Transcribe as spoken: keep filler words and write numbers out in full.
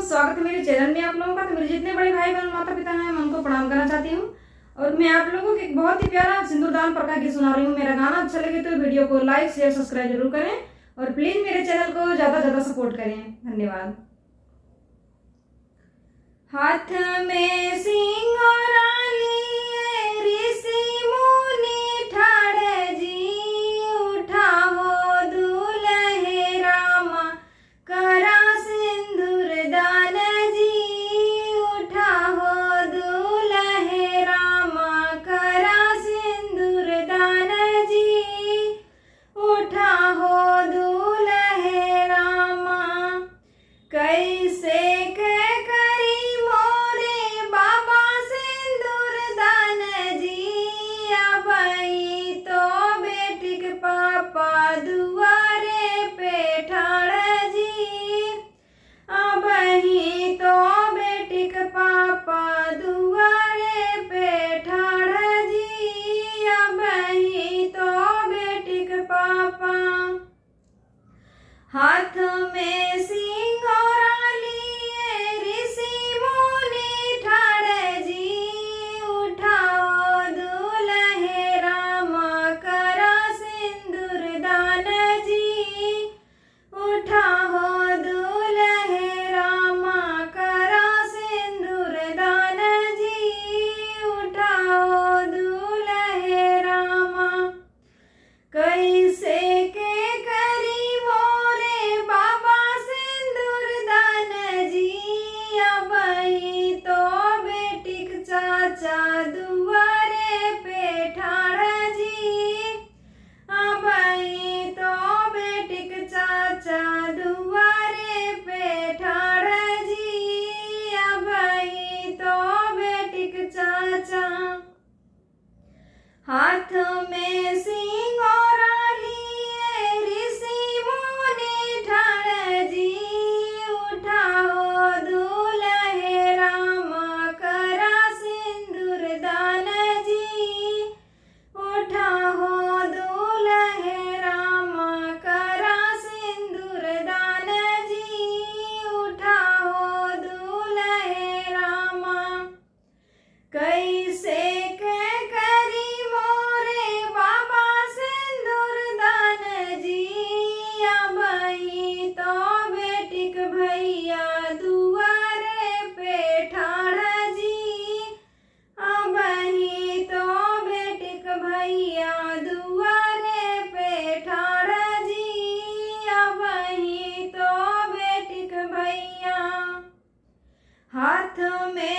स्वागत है मेरे चैनल में आप लोगों का। तो मेरे जितने बड़े भाई बहन माता पिता हैं, मैं उनको प्रणाम करना चाहती हूँ। और मैं आप लोगों को एक बहुत ही प्यारा सिंदूरदान पर का गीत सुना रही हूँ। मेरा गाना अच्छा लगे तो वीडियो को लाइक, शेयर, सब्सक्राइब जरूर करें और प्लीज मेरे चैनल को ज़्यादा ज़्यादा सपोर्ट करें। धन्यवाद। हाथ में सिंगोरा लिए ऋषि मुनि ठाड़ जी, उठा हो दुलहे रामा, करा सिंदूर दान जी, उठा हो दुलहे रामा, करा सिंदूर दान जी, उठा हो दुलहे रामा। कैसे के करी मोरे बाबा सिंदूर दान जी, अबही तो बेटिक पापा दुआरे पे ठाड़ जी, अबही तो बेटिक पापा दुआरे पे ठाड़ जी, अबही तो बेटिक पापा। हाथ में सिंगोरा लिए ऋषि मुनि ठाड़ जी, उठा हो दुलहे रामा, करा सिंदूर दान जी, उठा हो दुलहे रामा, करा सिंदूर दान जी, उठा हो दुलहे रामा। कैसे के करी मोरे बाबा सिंदूर दान जी, अबही तो बेटिक चाचा दुआरे पे ठाड़ जी, अबही तो बेटिक चाचा दुआरे पे ठाड़ जी, अबही तो बेटिक चाचा। हाथ में सिंगोरा लिए ऋषि मुनि ठाड़ जी, उठा हो दुलहे रामा, करा सिंदूर दान जी, उठा हो दुलहे रामा, करा सिंदूर दान जी, उठा हो दुलहे रामा। कैसे के करी मोरे बाबा सिंदूर दान जी, अबही तो बेटिक भैया दुआरे पे ठाड़ जी, अबही तो बेटिक भैया दुआरे पे ठाड़ जी, अबही तो बेटिक भैया। हाथ में